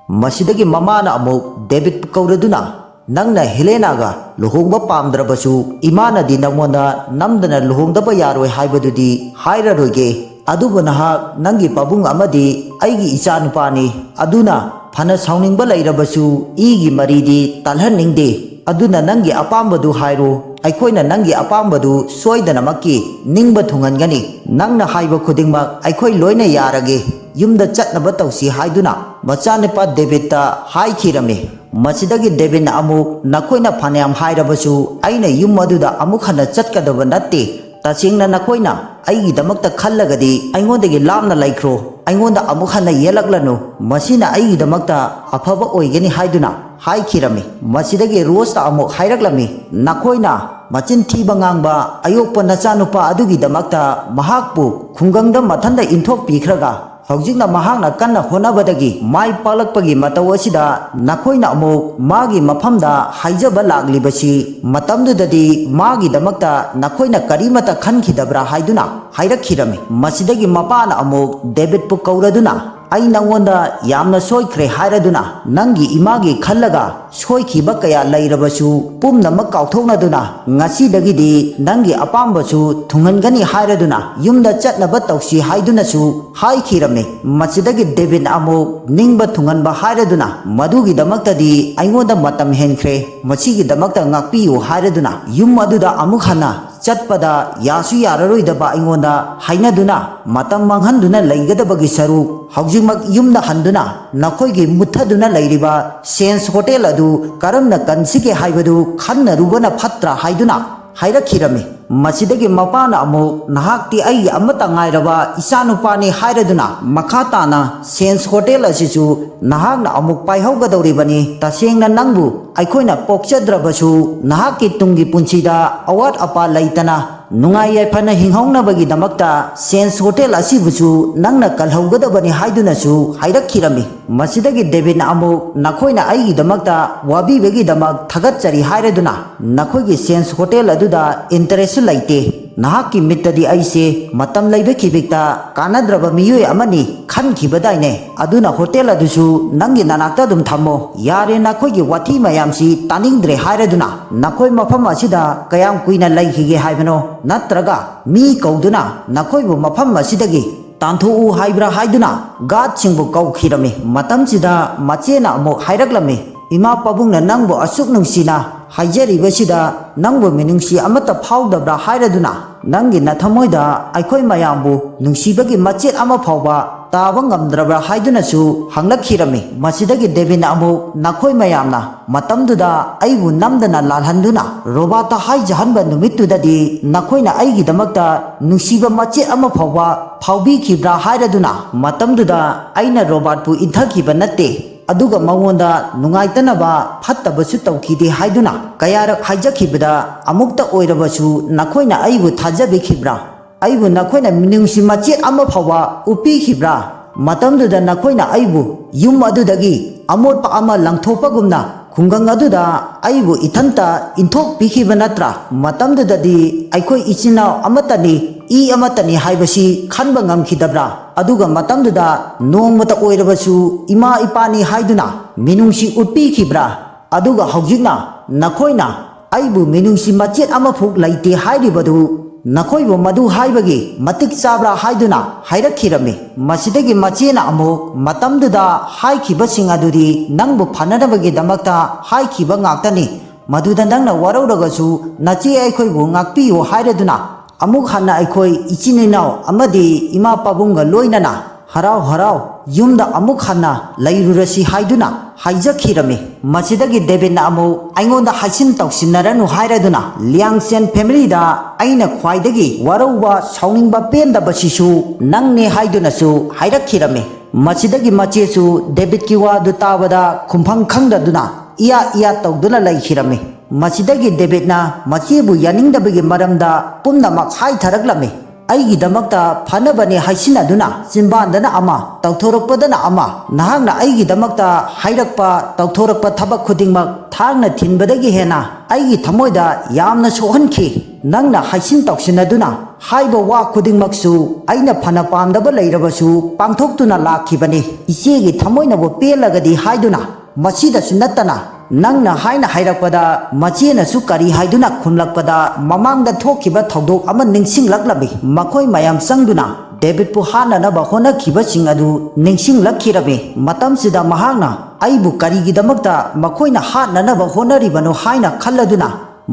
ꯃꯁꯤꯗꯒꯤ ꯃꯃꯥꯅ ꯑꯃꯨꯛ ꯗꯦꯕꯤꯠꯄꯨ ꯀꯧꯔꯗꯨꯅ, "ꯅꯪꯅ ꯍꯦꯂꯦꯅꯥꯒ ꯂꯨꯍꯣꯡꯕ ꯄꯥꯝꯗ꯭ꯔꯕꯁꯨ, ꯏꯃꯥꯅꯗꯤ ꯅꯪꯉꯣꯟꯗ ꯅꯝꯗꯅ ꯂꯨꯍꯣꯡꯗꯕ ꯌꯥꯔꯣꯏ ꯍꯥꯏꯕꯗꯨꯗꯤ ꯍꯥꯏꯔꯔꯣꯏꯒꯦ꯫ ꯑꯗꯨꯕꯨ ꯅꯍꯥꯛ ꯅꯪꯒꯤ ꯄꯥꯕꯨꯡ ꯑꯃꯗꯤ ꯑꯩꯒꯤ ꯏꯆꯥꯅꯨꯄꯥꯅꯤ꯫ ꯑꯗꯨꯅ ꯐꯅ ꯁꯥꯎꯅꯤꯡꯕ ꯂꯩꯔꯕꯁꯨ ꯏꯒꯤ ꯃꯔꯤꯗꯤ ꯇꯠꯍꯟꯅꯤꯡꯗꯦ꯫ ꯑꯗꯨꯅ ꯅꯪꯒꯤ ꯑꯄꯥꯝꯕꯗꯨ ꯍꯥꯏꯔꯣ꯫ ꯑꯩꯈꯣꯏꯅ ꯅꯪꯒꯤ ꯑꯄꯥꯝꯕꯗꯨ ꯁꯣꯏꯗꯅꯃꯛꯀꯤ ꯅꯤꯡꯕ ꯊꯨꯡꯍꯟꯒꯅꯤ꯫ ꯅꯪꯅ ꯍꯥꯏꯕ ꯈꯨꯗꯤꯡꯃꯛ ꯑꯩꯈꯣꯏ ꯂꯣꯏꯅ ꯌꯥꯔꯒꯦ꯫ ꯌꯨꯝꯗ ꯆꯠꯅꯕ ꯇꯧꯁꯤ" ꯍꯥꯏꯗꯨꯅ ꯃꯆꯥꯅꯨꯄꯥ ꯗꯦꯕꯤꯠꯇ ꯍꯥꯏꯈꯤꯔꯝꯃꯤ꯫ ꯃꯁꯤꯗꯒꯤ ꯗꯦꯕꯤꯠꯅ ꯑꯃꯨꯛ, "ꯅꯈꯣꯏꯅ ꯐꯅꯌꯥꯝ ꯍꯥꯏꯔꯕꯁꯨ ꯑꯩꯅ ꯌꯨꯝ ꯑꯗꯨꯗ ꯑꯃꯨꯛ ꯍꯟꯅ ꯆꯠꯀꯗꯕ ꯅꯠꯇꯦ꯫ ꯇꯁꯦꯡꯅ ꯅꯈꯣꯏꯅ ꯑꯩꯒꯤꯗꯃꯛꯇ ꯈꯜꯂꯒꯗꯤ ꯑꯩꯉꯣꯟꯗꯒꯤ ꯂꯥꯞꯅ ꯂꯩꯈ꯭ꯔꯣ꯫ ꯑꯩꯉꯣꯟꯗ ꯑꯃꯨꯛ ꯍꯟꯅ ꯌꯦꯜꯂꯛꯂꯅꯨ꯫ ꯃꯁꯤꯅ ꯑꯩꯒꯤꯗꯃꯛꯇ ꯑꯐꯕ ꯑꯣꯏꯒꯅꯤ" ꯍꯥꯏꯗꯨꯅ ꯍꯥꯏꯈꯤꯔꯝꯃꯤ꯫ ꯃꯁꯤꯗꯒꯤ ꯔꯣꯁꯇ ꯑꯃꯨꯛ ꯍꯥꯏꯔꯛꯂꯝꯃꯤ, "ꯅꯈꯣꯏꯅ ꯃꯆꯤꯟ ꯊꯤꯕ ꯉꯥꯡꯕ ꯑꯌꯣꯛꯄ ꯅꯆꯥꯅꯨꯄꯥ ꯑꯗꯨꯒꯤꯗꯃꯛꯇ ꯃꯍꯥꯛꯄꯨ ꯈꯨꯡꯒꯪꯗ ꯃꯊꯟꯇ ꯏꯟꯊꯣꯛꯄꯤꯈ꯭ꯔꯒ ꯍꯧꯖꯤꯛꯅ ꯃꯍꯥꯛꯅ ꯀꯟꯅ ꯍꯣꯠꯅꯕꯗꯒꯤ ꯃꯥꯏ ꯄꯥꯛꯂꯛꯄꯒꯤ ꯃꯇꯧ ꯑꯁꯤꯗ ꯅꯈꯣꯏꯅ ꯑꯃꯨꯛ ꯃꯥꯒꯤ ꯃꯐꯝꯗ ꯍꯥꯏꯖꯕ ꯂꯥꯛꯂꯤꯕꯁꯤ, ꯃꯇꯝꯗꯨꯗꯗꯤ ꯃꯥꯒꯤꯗꯃꯛꯇ ꯅꯈꯣꯏꯅ ꯀꯔꯤꯃꯠꯇ ꯈꯟꯈꯤꯗꯕ꯭ꯔꯥ?" ꯍꯥꯏꯗꯨꯅ ꯍꯥꯏꯔꯛꯈꯤꯔꯝꯃꯤ꯫ ꯃꯁꯤꯗꯒꯤ ꯃꯄꯥꯅ ꯑꯃꯨꯛ ꯗꯦꯕꯤꯠꯄꯨ ꯀꯧꯔꯗꯨꯅ, ꯑꯩ ꯅꯪꯉꯣꯟꯗ ꯌꯥꯝꯅ ꯁꯣꯏꯈ꯭ꯔꯦ ꯍꯥꯏꯔꯗꯨꯅ, ꯅꯪꯒꯤ ꯏꯃꯥꯒꯤ ꯈꯜꯂꯒ ꯁꯣꯏꯈꯤꯕ ꯀꯌꯥ ꯂꯩꯔꯕꯁꯨ ꯄꯨꯝꯅꯃꯛ ꯀꯥꯎꯊꯣꯛꯅꯗꯨꯅ, ꯉꯁꯤꯗꯒꯤꯗꯤ ꯅꯪꯒꯤ ꯑꯄꯥꯝꯕꯁꯨ ꯊꯨꯡꯍꯟꯒꯅꯤ ꯍꯥꯏꯔꯗꯨꯅ, ꯌꯨꯝꯗ ꯆꯠꯅꯕ ꯇꯧꯁꯤ ꯍꯥꯏꯗꯨꯅꯁꯨ ꯍꯥꯏꯈꯤꯔꯝꯃꯤ꯫ ꯃꯁꯤꯗꯒꯤ ꯗꯦꯕꯤꯟ ꯑꯃꯨꯛ ꯅꯤꯡꯕ ꯊꯨꯡꯍꯟꯕ ꯍꯥꯏꯔꯗꯨꯅ, ꯃꯗꯨꯒꯤꯗꯃꯛꯇꯗꯤ ꯑꯩꯉꯣꯟꯗ ꯃꯇꯝ ꯍꯦꯟꯈ꯭ꯔꯦ, ꯃꯁꯤꯒꯤꯗꯃꯛꯇ ꯉꯥꯛꯄꯤꯌꯨ ꯍꯥꯏꯔꯗꯨꯅ, ꯌꯨꯝ ꯑꯗꯨꯗ ꯑꯃꯨꯛ ꯍꯟꯅ ꯆꯠꯄꯗ ꯌꯥꯁꯨ ꯌꯥꯔꯔꯣꯏꯗꯕ ꯑꯩꯉꯣꯟꯗ ꯍꯥꯏꯅꯗꯨꯅ, ꯃꯇꯝ ꯃꯥꯡꯍꯟꯗꯨꯅ ꯂꯩꯒꯗꯕꯒꯤ ꯁꯔꯨꯛ, ꯍꯧꯖꯤꯛꯃꯛ ꯌꯨꯝꯗ ꯍꯟꯗꯨꯅ ꯅꯈꯣꯏꯒꯤ ꯃꯨꯠꯊꯗꯨꯅ ꯂꯩꯔꯤꯕ ꯁꯦꯟꯁ ꯍꯣꯇꯦꯜ ꯑꯗꯨ ꯀꯔꯝꯅ ꯀꯟꯁꯤꯒꯦ ꯍꯥꯏꯕꯗꯨ ꯈꯟꯅꯔꯨꯕꯅ ꯐꯠꯇ꯭ꯔꯥ ꯍꯥꯏꯗꯨꯅ ꯍꯥꯏꯔꯛꯈꯤꯔꯝꯃꯤ꯫ ꯃꯁꯤꯗꯒꯤ ꯃꯄꯥꯅ ꯑꯃꯨꯛ, "ꯅꯍꯥꯛꯇꯤ ꯑꯩꯒꯤ ꯑꯃꯠꯇ ꯉꯥꯏꯔꯕ ꯏꯆꯥꯅꯨꯄꯥꯅꯤ" ꯍꯥꯏꯔꯗꯨꯅ, ꯃꯈꯥ ꯇꯥꯅ ꯁꯦꯟꯁ ꯍꯣꯇꯦꯜ ꯑꯁꯤꯁꯨ ꯅꯍꯥꯛꯅ ꯑꯃꯨꯛ ꯄꯥꯏꯍꯧꯒꯗꯧꯔꯤꯕꯅꯤ꯫ ꯇꯁꯦꯡꯅ ꯅꯪꯕꯨ ꯑꯩꯈꯣꯏꯅ ꯄꯣꯛꯆꯗ꯭ꯔꯕꯁꯨ, ꯅꯍꯥꯛꯀꯤ ꯇꯨꯡꯒꯤ ꯄꯨꯟꯁꯤꯗ ꯑꯋꯥꯠ ꯑꯄꯥ ꯂꯩꯇꯅ ꯅꯨꯡꯉꯥꯏ ꯌꯥꯏꯐꯅ ꯍꯤꯡꯍꯧꯅꯕꯒꯤꯗꯃꯛꯇ ꯁꯦꯟꯁ ꯍꯣꯇꯦꯜ ꯑꯁꯤꯕꯨꯁꯨ ꯅꯪꯅ ꯀꯜꯍꯧꯒꯗꯕꯅꯤ ꯍꯥꯏꯗꯨꯅꯁꯨ ꯍꯥꯏꯔꯛꯈꯤꯔꯝꯃꯤ꯫ ꯃꯁꯤꯗꯒꯤ ꯗꯦꯕꯤꯟꯅ ꯑꯃꯨꯛ, "ꯅꯈꯣꯏꯅ ꯑꯩꯒꯤꯗꯃꯛꯇ ꯋꯥꯕꯤꯕꯒꯤꯗꯃꯛ ꯊꯥꯒꯠꯆꯔꯤ ꯍꯥꯏꯔꯗꯨꯅ, ꯅꯈꯣꯏꯒꯤ ꯁꯦꯟꯁ ꯍꯣꯇꯦꯜ ꯑꯗꯨꯗ ꯏꯟꯇꯔꯦꯁꯁꯨ ꯂꯩꯇꯦ꯫ ꯅꯍꯥꯛꯀꯤ ꯃꯤꯠꯇꯗꯤ ꯑꯩꯁꯦ ꯃꯇꯝ ꯂꯩꯕ ꯈꯤꯕꯤꯛꯇ ꯀꯥꯟꯅꯗ꯭ꯔꯕ ꯃꯤꯑꯣꯏ ꯑꯃꯅꯤ ꯈꯟꯈꯤꯕꯗꯥꯏꯅꯦ꯫ ꯑꯗꯨꯅ ꯍꯣꯇꯦꯜ ꯑꯗꯨꯁꯨ ꯅꯪꯒꯤ ꯅꯅꯥꯛꯇ ꯑꯗꯨꯝ ꯊꯝꯃꯣ꯫ ꯌꯥꯔꯦ, ꯅꯈꯣꯏꯒꯤ ꯋꯥꯊꯤ ꯃꯌꯥꯝꯁꯤ ꯇꯥꯅꯤꯡꯗ꯭ꯔꯦ" ꯍꯥꯏꯔꯗꯨꯅ, "ꯅꯈꯣꯏ ꯃꯐꯝ ꯑꯁꯤꯗ ꯀꯌꯥꯝ ꯀꯨꯏꯅ ꯂꯩꯈꯤꯒꯦ ꯍꯥꯏꯕꯅꯣ? ꯅꯠꯇ꯭ꯔꯒ ꯃꯤ ꯀꯧꯗꯨꯅ ꯅꯈꯣꯏꯕꯨ ꯃꯐꯝ ꯑꯁꯤꯗꯒꯤ ꯇꯥꯟꯊꯣꯛꯎ ꯍꯥꯏꯕ꯭ꯔꯥ?" ꯍꯥꯏꯗꯨꯅ ꯒꯥꯔꯗꯁꯤꯡꯕꯨ ꯀꯧꯈꯤꯔꯝꯃꯤ꯫ ꯃꯇꯝꯁꯤꯗ ꯃꯆꯦꯅ ꯑꯃꯨꯛ ꯍꯥꯏꯔꯛꯂꯝꯃꯤ, "ꯏꯃꯥ ꯄꯥꯕꯨꯡꯅ ꯅꯪꯕꯨ ꯑꯁꯨꯛ ꯅꯨꯡꯁꯤꯅ ꯍꯥꯏꯖꯔꯤꯕꯁꯤꯗ ꯅꯪꯕꯨ ꯃꯤꯅꯨꯡꯁꯤ ꯑꯃꯠꯇ ꯐꯥꯎꯗꯕ꯭ꯔꯥ ꯍꯥꯏꯔꯗꯨꯅ, ꯅꯪꯒꯤ ꯅꯊꯃꯣꯏꯗ ꯑꯩꯈꯣꯏ ꯃꯌꯥꯝꯕꯨ ꯅꯨꯡꯁꯤꯕꯒꯤ ꯃꯆꯦꯠ ꯑꯃ ꯐꯥꯎꯕ ꯇꯥꯕ ꯉꯝꯗ꯭ꯔꯕ꯭ꯔꯥ?" ꯍꯥꯏꯗꯨꯅꯁꯨ ꯍꯪꯂꯛꯈꯤꯔꯝꯃꯤ꯫ ꯃꯁꯤꯗꯒꯤ ꯗꯦꯕꯤꯟꯅ ꯑꯃꯨꯛ, "ꯅꯈꯣꯏ ꯃꯌꯥꯝꯅ ꯃꯇꯝꯗꯨꯗ ꯑꯩꯕꯨ ꯅꯝꯗꯅ ꯂꯥꯜꯍꯟꯗꯨꯅ ꯔꯣꯕꯥꯠꯇ ꯍꯥꯏꯖꯍꯟꯕ ꯅꯨꯃꯤꯠꯇꯨꯗꯗꯤ ꯅꯈꯣꯏꯅ ꯑꯩꯒꯤꯗꯃꯛꯇ ꯅꯨꯡꯁꯤꯕ ꯃꯆꯦꯠ ꯑꯃ ꯐꯥꯎꯕ ꯐꯥꯎꯕꯤꯈꯤꯕ꯭ꯔꯥ?" ꯍꯥꯏꯔꯗꯨꯅ, ꯃꯇꯝꯗꯨꯗ ꯑꯩꯅ ꯔꯣꯕꯥꯠꯄꯨ ꯏꯟꯊꯈꯤꯕ ꯅꯠꯇꯦ, ꯑꯗꯨꯒ ꯃꯉꯣꯟꯗ ꯅꯨꯡꯉꯥꯏꯇꯅꯕ ꯐꯠꯇꯕꯁꯨ ꯇꯧꯈꯤꯗꯦ ꯍꯥꯏꯗꯨꯅ ꯀꯌꯥꯔꯛ ꯍꯥꯏꯖꯈꯤꯕꯗ, ꯑꯃꯨꯛꯇ ꯑꯣꯏꯔꯕꯁꯨ ꯅꯈꯣꯏꯅ ꯑꯩꯕꯨ ꯊꯥꯖꯕꯤꯈꯤꯕ꯭ꯔꯥ? ꯑꯩꯕꯨ ꯅꯈꯣꯏꯅ ꯃꯤꯅꯨꯡꯁꯤ ꯃꯆꯦꯠ ꯑꯃ ꯐꯥꯎꯕ ꯎꯠꯄꯤꯈꯤꯕ꯭ꯔꯥ? ꯃꯇꯝꯗꯨꯗ ꯅꯈꯣꯏꯅ ꯑꯩꯕꯨ ꯌꯨꯝ ꯑꯗꯨꯗꯒꯤ ꯑꯃꯣꯠꯄ ꯑꯃ ꯂꯪꯊꯣꯛꯄꯒꯨꯝꯅ ꯈꯨꯡꯒꯪ ꯑꯗꯨꯗ ꯑꯩꯕꯨ ꯏꯊꯟꯇ ꯏꯟꯊꯣꯛꯄꯤꯈꯤꯕ ꯅꯠꯇ꯭ꯔꯥ? ꯃꯇꯝꯗꯨꯗꯗꯤ ꯑꯩꯈꯣꯏ ꯏꯆꯤꯟ ꯏꯅꯥꯎ ꯑꯃꯠꯇꯅꯤ, ꯏ ꯑꯃꯠꯇꯅꯤ ꯍꯥꯏꯕꯁꯤ ꯈꯟꯕ ꯉꯝꯈꯤꯗꯕ꯭ꯔꯥ? ꯑꯗꯨꯒ ꯃꯇꯝꯗꯨꯗ ꯅꯣꯡꯃꯇ ꯑꯣꯏꯔꯕꯁꯨ ꯏꯃꯥ ꯏꯄꯥꯅꯤ ꯍꯥꯏꯗꯨꯅ ꯃꯤꯅꯨꯡꯁꯤ ꯎꯠꯄꯤꯈꯤꯕ꯭ꯔꯥ? ꯑꯗꯨꯒ ꯍꯧꯖꯤꯛꯅ ꯅꯈꯣꯏꯅ ꯑꯩꯕꯨ ꯃꯤꯅꯨꯡꯁꯤ ꯃꯆꯦꯠ ꯑꯃꯐꯥꯎ ꯂꯩꯇꯦ ꯍꯥꯏꯔꯤꯕꯗꯨ ꯅꯈꯣꯏꯕꯨ ꯃꯗꯨ ꯍꯥꯏꯕꯒꯤ ꯃꯇꯤꯛ ꯆꯥꯕ꯭ꯔꯥ ꯍꯥꯏꯗꯨꯅ ꯍꯥꯏꯔꯛꯈꯤꯔꯝꯃꯤ꯫ ꯃꯁꯤꯗꯒꯤ ꯃꯆꯦꯅ ꯑꯃꯨꯛ ꯃꯇꯝꯗꯨꯗ ꯍꯥꯏꯈꯤꯕꯁꯤꯡ ꯑꯗꯨꯗꯤ ꯅꯪꯕꯨ ꯐꯅꯅꯕꯒꯤꯗꯃꯛꯇ ꯍꯥꯏꯈꯤꯕ ꯉꯥꯛꯇꯅꯤ꯫ ꯃꯗꯨꯗ ꯅꯪꯅ ꯋꯥꯔꯧꯔꯒꯁꯨ ꯅꯆꯦ ꯑꯩꯈꯣꯏꯕꯨ ꯉꯥꯛꯄꯤꯌꯨ ꯍꯥꯏꯔꯗꯨꯅ ꯑꯃꯨꯛ ꯍꯟꯅ ꯑꯩꯈꯣꯏ ꯏꯆꯤꯟ ꯏꯅꯥꯎ ꯑꯃꯗꯤ ꯏꯃꯥ ꯄꯥꯕꯨꯡꯒ ꯂꯣꯏꯅꯅ ꯍꯔꯥꯎ ꯍꯔꯥꯎ ꯌꯨꯝꯗ ꯑꯃꯨꯛ ꯍꯟꯅ ꯂꯩꯔꯨꯔꯁꯤ ꯍꯥꯏꯗꯨꯅ ꯍꯥꯏꯖꯈꯤꯔꯝꯃꯤ꯫ ꯃꯁꯤꯗꯒꯤ ꯗꯦꯕꯤꯠꯅ ꯑꯃꯨꯛ ꯑꯩꯉꯣꯟꯗ ꯍꯥꯏꯁꯤꯟ ꯇꯧꯁꯤꯟꯅꯔꯅꯨ ꯍꯥꯏꯔꯗꯨꯅ ꯂꯤꯌꯥꯡꯆꯦꯟ ꯐꯦꯃꯤꯂꯤꯗ ꯑꯩꯅ ꯈ꯭ꯋꯥꯏꯗꯒꯤ ꯋꯥꯔꯧꯕ ꯁꯥꯎꯅꯤꯡꯕ ꯄꯦꯟꯗꯕꯁꯤꯁꯨ ꯅꯪꯅꯦ ꯍꯥꯏꯗꯨꯅꯁꯨ ꯍꯥꯏꯔꯛꯈꯤꯔꯝꯃꯤ꯫ ꯃꯁꯤꯗꯒꯤ ꯃꯆꯦꯁꯨ ꯗꯦꯕꯤꯠꯀꯤ ꯋꯥꯗꯨ ꯇꯥꯕꯗ ꯈꯨꯝꯐꯝ ꯈꯪꯗꯗꯨꯅ ꯏꯌꯥ ꯏꯌꯥ ꯇꯧꯗꯨꯅ ꯂꯩꯈꯤꯔꯝꯃꯤ꯫ ꯃꯁꯤꯗꯒꯤ ꯗꯦꯕꯤꯠꯅ ꯃꯆꯦꯕꯨ ꯌꯥꯅꯤꯡꯗꯕꯒꯤ ꯃꯔꯝꯗ ꯄꯨꯝꯅꯃꯛ ꯍꯥꯏꯊꯔꯛꯂꯝꯃꯤ꯫ ꯑꯩꯒꯤꯗꯃꯛꯇ ꯐꯅꯕꯅꯤ ꯍꯥꯏꯁꯤꯟꯅꯗꯨꯅ ꯆꯤꯟꯕꯥꯟꯗꯅ ꯑꯃ, ꯇꯧꯊꯣꯔꯛꯄꯗꯅ ꯑꯃ, ꯅꯍꯥꯛꯅ ꯑꯩꯒꯤꯗꯃꯛꯇ ꯍꯥꯏꯔꯛꯄ ꯇꯧꯊꯣꯔꯛꯄ ꯊꯕꯛ ꯈꯨꯗꯤꯡꯃꯛ ꯊꯥꯡꯅ ꯊꯤꯟꯕꯗꯒꯤ ꯍꯦꯟꯅ ꯑꯩꯒꯤ ꯊꯃꯣꯏꯗ ꯌꯥꯝꯅ ꯁꯣꯛꯍꯟꯈꯤ꯫ ꯅꯪꯅ ꯍꯥꯏꯁꯤꯟ ꯇꯧꯁꯤꯟꯅꯗꯨꯅ ꯍꯥꯏꯕ ꯋꯥ ꯈꯨꯗꯤꯡꯃꯛꯁꯨ ꯑꯩꯅ ꯐꯅ ꯄꯥꯝꯗꯕ ꯂꯩꯔꯕꯁꯨ ꯄꯥꯡꯊꯣꯛꯇꯨꯅ ꯂꯥꯛꯈꯤꯕꯅꯤ꯫ ꯏꯆꯦꯒꯤ ꯊꯃꯣꯏꯅꯕꯨ ꯄꯦꯜꯂꯒꯗꯤ ꯍꯥꯏꯗꯨꯅ꯫ ꯃꯁꯤꯗꯁꯨ ꯅꯠꯇꯅ ꯅꯪꯅ ꯍꯥꯏꯅ ꯍꯥꯏꯔꯛꯄꯗ ꯃꯆꯦꯅꯁꯨ ꯀꯔꯤ ꯍꯥꯏꯗꯨꯅ ꯈꯨꯝꯂꯛꯄꯗ ꯃꯃꯥꯡꯗ ꯊꯣꯛꯈꯤꯕ ꯊꯧꯗꯣꯛ ꯑꯃ ꯅꯤꯡꯁꯤꯡꯂꯛꯂꯝꯃꯤ꯫ ꯃꯈꯣꯏ ꯃꯌꯥꯝ ꯆꯪꯗꯨꯅ ꯗꯦꯕꯤꯠꯄꯨ ꯍꯥꯠꯅꯅꯕ ꯍꯣꯠꯅꯈꯤꯕꯁꯤꯡ ꯑꯗꯨ ꯅꯤꯡꯁꯤꯡꯂꯛꯈꯤꯔꯝꯃꯤ꯫ ꯃꯇꯝꯁꯤꯗ ꯃꯍꯥꯛꯅ ꯑꯩꯕꯨ ꯀꯔꯤꯒꯤꯗꯃꯛꯇ ꯃꯈꯣꯏꯅ ꯍꯥꯠꯅꯅꯕ ꯍꯣꯠꯅꯔꯤꯕꯅꯣ ꯍꯥꯏꯅ ꯈꯜꯂꯗꯨꯅ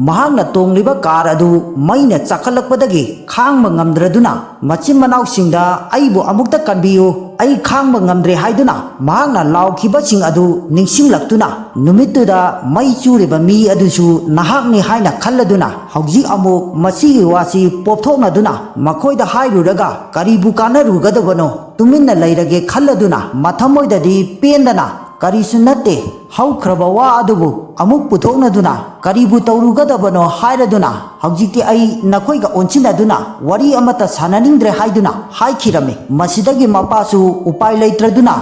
ꯃꯍꯥꯛꯅ ꯇꯣꯡꯂꯤꯕ ꯀꯥꯔ ꯑꯗꯨ ꯃꯩꯅ ꯆꯥꯛꯈꯠꯂꯛꯄꯗꯒꯤ ꯈꯥꯡꯕ ꯉꯝꯗ꯭ꯔꯗꯨꯅ ꯃꯆꯤꯟ ꯃꯅꯥꯎꯁꯤꯡꯗ "ꯑꯩꯕꯨ ꯑꯃꯨꯛꯇ ꯀꯟꯕꯤꯌꯨ, ꯑꯩ ꯈꯥꯡꯕ ꯉꯝꯗ꯭ꯔꯦ" ꯍꯥꯏꯗꯨꯅ ꯃꯍꯥꯛꯅ ꯂꯥꯎꯈꯤꯕꯁꯤꯡ ꯑꯗꯨ ꯅꯤꯡꯁꯤꯡꯂꯛꯇꯨꯅ ꯅꯨꯃꯤꯠꯇꯨꯗ ꯃꯩ ꯆꯨꯔꯤꯕ ꯃꯤ ꯑꯗꯨꯁꯨ ꯅꯍꯥꯛꯅꯤ ꯍꯥꯏꯅ ꯈꯜꯂꯗꯨꯅ ꯍꯧꯖꯤꯛ ꯑꯃꯨꯛ ꯃꯁꯤꯒꯤ ꯋꯥꯁꯤ ꯄꯣꯞꯊꯣꯛꯅꯗꯨꯅ ꯃꯈꯣꯏꯗ ꯍꯥꯏꯔꯨꯔꯒ ꯀꯔꯤꯕꯨ ꯀꯥꯟꯅꯔꯨꯒꯗꯕꯅꯣ? ꯇꯨꯃꯤꯟꯅ ꯂꯩꯔꯒꯦ ꯈꯜꯂꯗꯨꯅ ꯃꯊꯃꯣꯏꯗꯗꯤ ꯄꯦꯟꯗꯅ ꯀꯔꯤꯁꯨ ꯅꯠꯇꯦ, ꯍꯧꯈ꯭ꯔꯕ ꯋꯥ ꯑꯗꯨꯕꯨ ꯑꯃꯨꯛ ꯄꯨꯊꯣꯛꯅꯗꯨꯅ ꯀꯔꯤꯕꯨ ꯇꯧꯔꯨꯒꯗꯕꯅꯣ ꯍꯥꯏꯔꯗꯨꯅ ꯍꯧꯖꯤꯛꯇꯤ ꯑꯩ ꯅꯈꯣꯏꯒ ꯑꯣꯟꯁꯤꯟꯅꯗꯨꯅ ꯋꯥꯔꯤ ꯑꯃꯠꯇ ꯁꯥꯟꯅꯅꯤꯡꯗ꯭ꯔꯦ ꯍꯥꯏꯗꯨꯅ ꯍꯥꯏꯈꯤꯔꯝꯃꯤ꯫ ꯃꯁꯤꯗꯒꯤ ꯃꯄꯥꯁꯨ ꯎꯄꯥꯏ ꯂꯩꯇ꯭ꯔꯗꯨꯅ